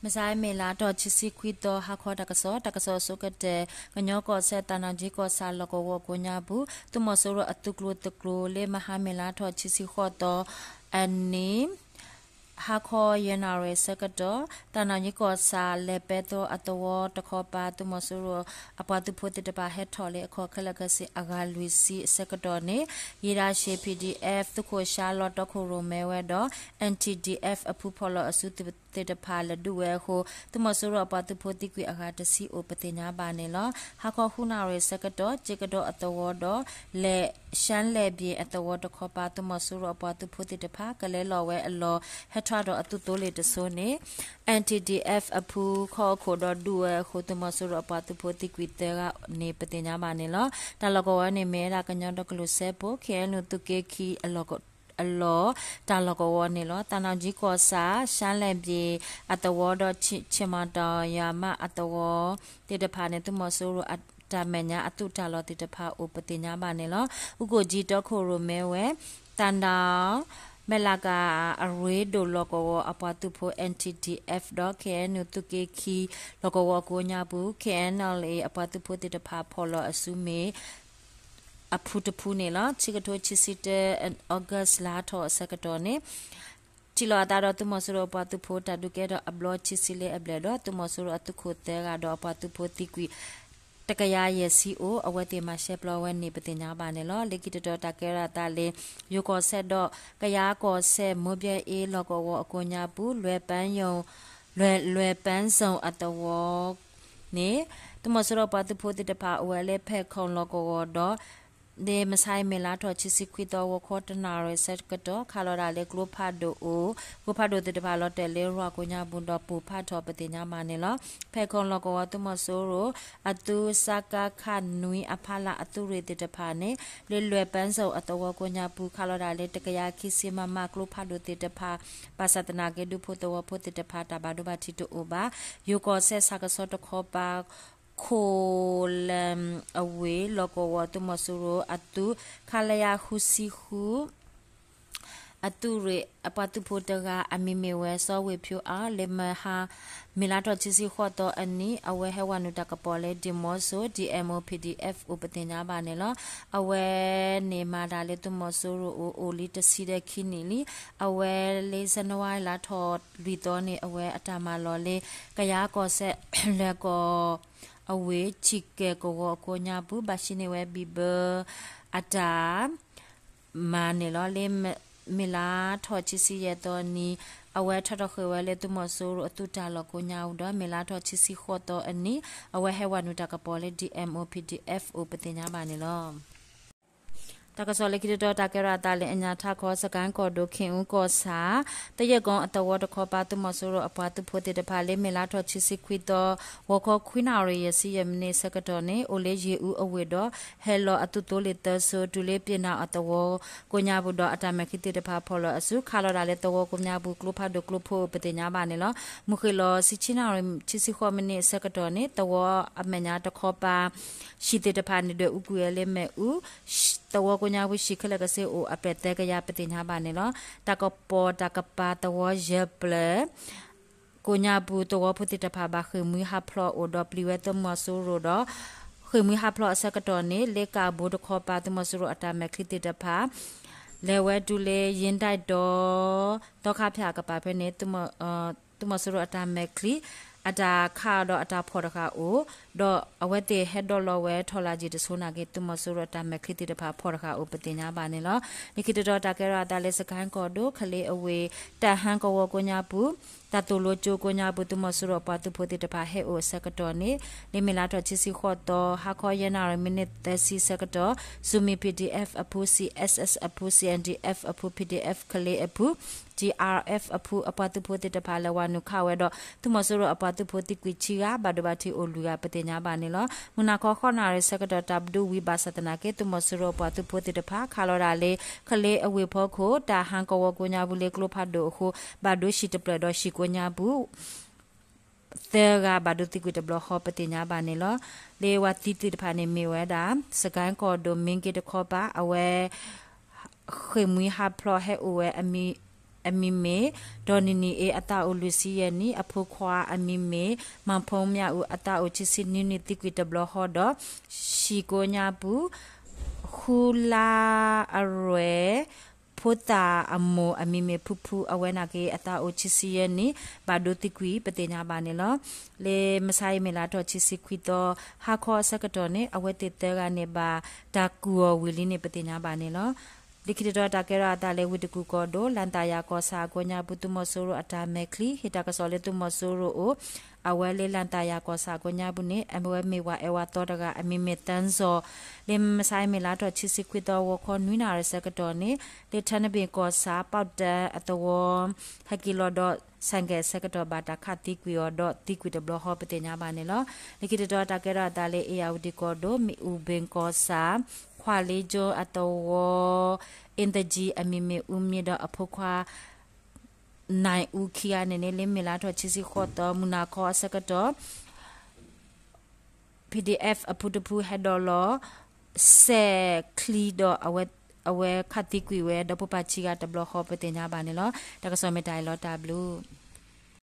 မဆါမ့ၤလါထီၣ်ခံဆံခွံသီ ဟါခီတၢ်ကစီၣ်, တၢ်ကစီၣ်အဆိကတၢၢ်, ကညီကီၢ်စဲၣ် သးနၢ်ကၠံကီၢ်ဆၣ်လီၢ်ကဝီၤအကိးညါပူၤ သုးမီၤစိရိၤအသုးကျိၤသကျိၤ လၢမဟါမ့ၤလါထီၣ်ခံဆံဃိးသီအနံၤ ဟါခီယဲၢ်နၣ်ရံၣ်ဆၢကတီၢ် သးနၢ်ကၠံကီၢ်ဆၣ် လဲၤပဲသီအသဝီတခီပၤ သုးမီၤစိရိၤအပှၤသုးဖိသ့ၣ်တဖၣ်ဟဲထီၣ်လၢအခီၣ်ခဲလၢာ်ခဲဆ့အဂၤလွံၢ်ဆံအဆၢကတီၢ်န့ၣ် ယ့ဒၣ်ရှ့ၣ် P D F သုးခိၣ်ရှါလီၤတီခိၣ်ရိၣ်မဲဝဲဒီး N T D F အဖုဖီၣ်လီၤအစုသ့ၣ်တဖၣ်လဲၤဒုးဝဲအဃိ သုးမီၤစိရိၤအပှၤသုးဖိသံကွံာ်အဂၤတဆံအိၣ်ပသ့ၣ်ညါဘၣ်န့ၣ်လီၤ. ဟါခီဃုနၣ်ရံၣ်ဆၢကတီၢ် ကၠ့ကဒီအသဝီဒီး လဲၤ ရှမ်းလဲၣ်ဘျ့ၣ်အသဝီတခီပၤ သုးမီၤစိရိၤအပှၤသုးဖိသ့ၣ်တဖၣ် ကလဲၤလီၤဝဲအလီၢ် ဟဲထီၣ်ဒီးအသုးသိလ့ၣ်တစိၤန့ၣ် N T D F အဖုခီၣ်ခိၣ်ဒီးဒုးဝဲအဃိ သုးမီၤစိရိၤအပှၤသုးဖိသံကွံာ်သၢဂၤန့ၣ်ပသ့ၣ်ညါဘၣ်န့ၣ်လီၤ. တၢ်လီၢ်ကဝီၤန့ၣ်မ့ၢ်ဝဲဒၣ်ကညီဒီကလုာ်စၢဖှိၣ် K N U သုးက့ခံ အလီၢ်တၢ်လီၢ်ကဝီၤန့ၣ်လီၤ. သးနၢ်ကၠံကီၢ်ဆၣ် ရှမ်းလဲၣ်ဘျ့ၣ်အသဝီဒီး ဆ့ၣ်မီၣ်တီၣ်ယၤမးအသဝီသ့ၣ်တဖၣ်န့ၣ် သုးမီၤစိရိၤအတၢ်မဲာ်ညါအသုးတၢ်လီၢ်သ့ၣ်တဖၣ်အိၣ်ပသ့ၣ်ညါဘၣ်န့ၣ်လီၤ. အူကိၣ်ကၠံတီခိၣ်ရိၣ်မဲဝဲ သးနၢ် မဲၣ်လးကၤအရ့ဒိၣ်လီၢ်ကဝီၤအပှၤသုးဖိ N T D F ဒီး K N U သုးက့ခံလီၢ်ကဝီၤအကိးညါပူၤ K N L A အပှၤသုးဖိသ့ၣ်တဖၣ်ဖီၣ်လီၤအစုမ့ၢ် အဖုတဖုန့ၣ်လီၤ. ဆံကထိဆံဆံတၢ August လါထီၣ်အဆၢကတီၢ်န့ၣ် ထံၣ်လိာ်အသးဒီးသုးမီၤစိရိၤအပှၤသုးဖိတၢ်ဒုးကဲထီၣ်အဘျီခံဆံလၢအဘျဲၣ်ဒီး သုးမီၤစိရိၤအသုးခိၣ်သၢဂၤဒီးအပှၤသုးဖိသံကွံာ် တကယၤယဲၢ်ဆံအိၣ် အဝဲသ့ၣ်မၤရှဲပျီဝဲန့ၣ် ပသ့ၣ်ညါဘၣ်န့ၣ်လီၤ. လၢခံတတီၤတၢ်ကဲထီၣ်အသးလၢ ယိၤကီၢ်စဲၣ်ဒီး ကယၤကီၢ်စဲၣ် မိၢ်ဘျဲအ့လီၢ်ကဝီၤအကိးညါပူၤ လွဲၢ်ပၢၣ် လွဲၢ်ပၢၣ်စိၣ်အသဝီ န့ၣ် သုးမီၤစိရိၤပှၤသုးဖိသ့ၣ်တဖၣ်အိၣ်ဝဲလၢဖဲၣ်ခီၣ်လီၢ်ကဝီၤဒီး လၢမဆါအံၤမ့ၢ်လါထီၣ်ခံဆံခွံသီ ဂီၤခီတနၣ်ရံၣ်ဆၢကတီၢ် ခးလီၤဒၣ်လၢကျိဖးဒိၣ်အိၣ် ကျိဖးဒိၣ်သ့ၣ်တဖၣ်လီၤတဲာ်လၢရၤကိးညါပူၤဒီး ပိၢ်ဖးထီၣ်ပသ့ၣ်ညါဘၣ်န့ၣ်လီၤ. ဖဲၣ်ခီၣ်လီၢ်ကဝီၤသုးမီၤစိရိၤ အသုးစကခ နွံအဖီလာ်အသုးရ့ၣ်သ့ၣ်တဖၣ်န့ၣ် လၢလွဲၢ်ပၢၣ်စိၣ်အသဝီကိးညါပူၤ ခးလီၤဒၣ်လၢတကယၤခံဆံ မမ ကျိဖးဒိၣ်သ့ၣ်တဖၣ် ဘၣ်ဆၣ်သနာ်က့ ဒူဖိသဝီဖိသ့ၣ်တဖၣ် တၢ်ဘၣ်ဒိဘၣ်ထံးတအိၣ်ဘၣ်. ယိၤကီၢ်စဲၣ်ဆၣ်ကဆီတခီပၤ ခိၣ်လၢၣ်အဝ့ၢ်လီၢ်ကဝီၤ သုးမီၤစိရိၤအသုး ခလရ ဃုဆံဃု အသုးရ့ၣ်အပှၤသုးဖိတဂၤ အမံၤမ့ၢ်ဝဲ စီၤဝ့ၢ်ဖၠူအါ လၢမဟါ မ့ၢ်လါထီၣ်ခံဆံဃိးသီအနံၤ အဝဲဟဲဝဲနုာ်တၢ်ကပီၤလၢ ဒံၣ်မီစိ D M O P D F အိၣ်ပသ့ၣ်ညါဘၣ်န့ၣ်လီၤ. အဝဲန့ၣ်မၤတၢ်လၢသုးမီၤစိရိၤအိၣ် အိၣ်လံတဆံဒီးခံနံၣ်လံ. အဝဲလၢ ဇန်နဝါရီ လါထီၣ်လွံၢ်သီန့ၣ် အဝဲအတၢ်မၤလီၤလၢ ကယၤကီၢ်စဲၣ် လွဲၢ်ကီၢ် အဝ့ၢ်ဆံၣ်ကဲၣ်ကဝီၤအကိးညါပူၤ ဘၣ်ဆံးန့ၢ်ဝဲ ဘံၣ်ဘၢ အတၢ် မၤန့ၣ်လီၤ. လၢမ့ၢ်လါထီၣ်ခံဆံယဲၢ်သီနံၤ အဝဲထီၣ်ထီၣ်ဃ့ၢ်ဝဲလၢသုးမီၤစိရိၤအသုးတၢ်လီၢ်ကိးညါပူၤဒီး မ့ၢ်လါထီၣ်ခံဆံဃိးသီအနံၤ အဝဲဟဲဝဲနုာ်တၢ်ကပီၤလၢ D M O P D F အိၣ်ပသ့ၣ်ညါဘၣ်န့ၣ်လီၤ. တၢ်ကစီၣ်လၢခံတတီၤ တၢ်ကဲထီၣ်အသးလၢအညါထးခီ စကဲၣ်ကီၢ်ဒိၣ် ခ့ၣ်အူကီၢ်ဆၣ် သယဲၢ်ကီၢ်အသဝီတခီပၤ သုးမီၤစိရိၤအပှၤသုးဖိသ့ၣ်တဖၣ် လၢမ့ၢ်လါထီၣ်ခံဆံခွံသီ ဂီၤခီခွံနၣ်ရံၣ်ယဲၢ်ဆံယဲၢ်မံးနံးအဆၢကတီၢ်န့ၣ် အိၣ်လၢယ့ၣ်အူအဝ့ၢ်ဒီး ဟဲလီၤအသုးသိလ့ၣ်သၢစိၤ တုၤလၢပျ့ၤနၣ်အသဝီကိးညါပူၤဒီး အတၢ်မဲာ်ချံသ့ၣ်တဖၣ်ဖီၣ်လီၤအစု ခးလီၤဒၣ်လၢသဝီကိးညါပူၤ ကျိဖးဒိၣ်ကျိဖိအိၣ်ပသ့ၣ်ညါဘၣ်န့ၣ်လီၤ. မုၢ်ဃ့ၢ်လီၤဆံဆံနၣ်ရံၣ် ဆံဆံဃိးမံးနံးအဆၢကတီၢ်န့ၣ် သဝီအမဲာ်ညါတခီပၤ ဟံၣ်သ့ၣ်တဖၣ်န့ၣ် ဒွဲၣ်အူကွံာ်ဝဲလၢမ့ၣ်အူ သဝီကိးညါပူၤ ဟံၣ်ခဲလၢာ်ကစ့ၢ်အိၣ် အပျဲၢ်သၢကယၤပသ့ၣ်ညါဘၣ်န့ၣ်လီၤ. တၢ်ကပီၤတၢ်ကပၤသဝီယဲၢ်ပျဲၢ် ကိးညါပူၤ သဝီဖိသ့ၣ်တဖၣ်ဘၣ်ဃ့ၢ်မှံဟးဖျိးအိၣ်ဒီးပျံၤဝဲသုးမီၤစိရိၤဒီး ဃ့ၢ်မှံဟးဖျိးအဆၢကတီၢ်န့ၣ် လၢကးဘိတခီပၤ သုးမီၤစိရိၤအတၢ်မဲာ်ချံသ့ၣ်တဖၣ် လဲၤဝဲတုၤလၢယ့ၣ်ဒၣ်ဒီး သီခါဖၠၣ်အကပၤဖဲန့ၣ် သုးမီၤစိရိၤအတၢ်မဲာ်ချံ အတၢ်ခးဒီးအတၢ်ဖီၣ်တဃၣ်အိၣ်, ဒီးအဝဲသ့ၣ်ဟဲဒိးလီၤဝဲထီၣ်လၢ်ကံၢ်တစိၤနာ်က့ သုးမီၤစိရိၤအတၢ်မဲာ်ချံသ့ၣ်တဖၣ်ဖီၣ်တဃၣ်အိၣ်ပသ့ၣ်ညါဘၣ်န့ၣ်လီၤ. လၢခံတတီၤတၢ်ကဲထီၣ်အသးလၢစကဲၣ်ကီၢ်ဒိၣ် ကလ့အဝ့ၢ် တၢ်ဟါကဝီၤကိးညါပူၤ တၢ်သိၣ်လိကၠိကိးညါပူၤ သုးမီၤစိရိၤအပှၤသုးဖိသ့ၣ်တဖၣ်ဟဲအိၣ်အဆၢကတီၢ်န့ၣ် လၢမ့ၢ်လါထီၣ်ခံဆံဃိးသီ ဟါခီယဲၢ်နၣ်ရံၣ်မံးနံးသၢဆံဆၢကတီၢ် Zomi P D F အဖု C S S အဖု C N D F အဖု P D F ကလ့အဖု G R F အဖု အပှၤသုးဖိသ့ၣ်တဖၣ်လဲၤဝဲနုာ်ခးဝဲဒီး သုးမီၤစိရိၤအပှၤသုးဖိသံကွံာ်ခံဂၤ ဘၣ်ဒိဘၣ်ထံးအိၣ်လွံၢ်ဂၤပသ့ၣ်ညါဘၣ်န့ၣ်လီၤ. မုၢ်နၤခီဃိးနၣ်ရံၣ်ဆၢကတီၢ် တၢ်ဘျုးဝံၤဘၣ်ဆၣ်သနာ်က့ သုးမီၤစိရိၤအပှၤသုးဖိသ့ၣ်တဖၣ် ခးလီၤဒၣ်လၢ ကလ့အဝ့ၢ်ဖီခိၣ် တၢ်ဟါကဝီၤကိးညါပူၤလၢကျိဖးဒိၣ်အဃိ ဘၣ်ဒိဟံၣ်တဖျၢၣ်ဒီးဟံၣ်ကိးညါပူၤ သၢဂၤဘၣ်ဒိသံကွံာ်တဘျီဃီပသ့ၣ်ညါဘၣ်န့ၣ်လီၤ. လၢဝၤသံသ့ၣ်တဖၣ်န့ၣ်မ့ၢ်ဝဲဒၣ် စကဲၣ်ကီၢ်ဒိၣ် မ့ၢ်က့ၤတခီပၤ အဝဲ ဃ့ၢ်မှံဟးဖျိးဟဲအိၣ်ဝဲအမံၤ အမံၤမ့ၢ် ဒီနံၤနံၤအ့ အသးအိၣ်လွံၢ်ဆံယဲၢ်နံၣ်, အဖိခွါအမံၤမ့ၢ် မၤဖိမၠၣ်အူ အသးအိၣ်ခံဆံနွံနံၣ် သံကွံာ်တဘျီဃီဒီး ဟံၣ်ကိးညါပူၤ ဃုလါအရွဲၣ် ဖိသၣ်အမိၢ်အမံၤမ့ၢ်ဖုဖု အဝဲန့ၣ်က့ၤ အသးအိၣ်ခံဆံယဲၢ်နံၣ် ဘၣ်ဒိသံကွံာ်ပသ့ၣ်ညါဘၣ်န့ၣ်လီၤ. လၢမဆါအံၤမ့ၢ်လါထီၣ်ခံဆံခွံသီ ဟါခီအဆၢကတီၢ်န့ၣ် အဝဲသ့ၣ်သၢဂၤန့ၣ် ဘၣ်တၢ်ကူၣ်အီၤဝံၤလံန့ၣ် ပသ့ၣ်ညါဘၣ်န့ၣ်လီၤ. လၢခံတတီၤတၢ်ကဲထီၣ်အသးလၢဝ့ၢ်တကူၣ်ကီၢ်ဒိၣ် လၣ်သၣ်ယၤကီၢ်ဆၣ်အကိးညါပူၤ သုးမီၤစိရိၤအတၢ်မဲာ်ချံ ဟ့ၣ်တၢ်ကစီၣ်လၢသုးမီၤစိရိၤအိၣ် အဝဲလၢလၣ်သၣ်ယၤကီၢ်ဆၣ်အကိးညါပူၤန့ၣ် အဝဲမ့ၢ်ဝၤအဲၣ်ဝၤသီတဂၤ အမံၤမ့ၢ်သၢစီၤ လၢမဆါအံၤမ့ၢ်လါထီၣ်ခံဆံခွံသီ ဂီၤခီနွံနၣ်ရံၣ်ဆၢကတီၢ်န့ၣ် လၢထၢနဘ့ၣ်ကီၢ်ဆၣ် ပီၣ်တဲအသဝီ ဟဲက့ၤလီၤဒီး ဆိုင်ကယ်ဆၢကတီၢ်ဘၣ်တၢ်ခးသံကွံာ်အီၤဒီး သံကွံာ်တဘျီဃီပသ့ၣ်ညါဘၣ်န့ၣ်လီၤ. လၢခံတတီၤတၢ်ကဲထီၣ်အသးလၢ အ့ၣ်ယၣ်ဝတံၣ်ကီၢ်ဒိၣ် မ့ၣ်အူဘ့ၣ်ကီၢ်ဆၣ် ခွးလ့ကၠိအသဝီ အ့ၣ်သကံ အမံၤမ့ၢ်အူမံၤဒီးအဖိခွါ နၢ်အူခံဂၤန့ၣ်န့ၣ် လၢမ့ၢ်လါထီၣ်ခံဆံဃိးသီ မုၢ်နၤခီအဆၢကတီၢ် ပီၣ်ဒံၣ်အဲၣ် အဖုတဖုဟဲဒိးလီၤ စဲးချံဒီး အဝဲခးသံကွံာ်ဝဲ ဒီဖိပၢ်ခံဂၤတဘျီဃီပသ့ၣ်ညါဘၣ်န့ၣ်လီၤ. တၢ်ကစီၣ်မ့ၢ်တၢ်အံၤလီၤ တၢ်ဘျုး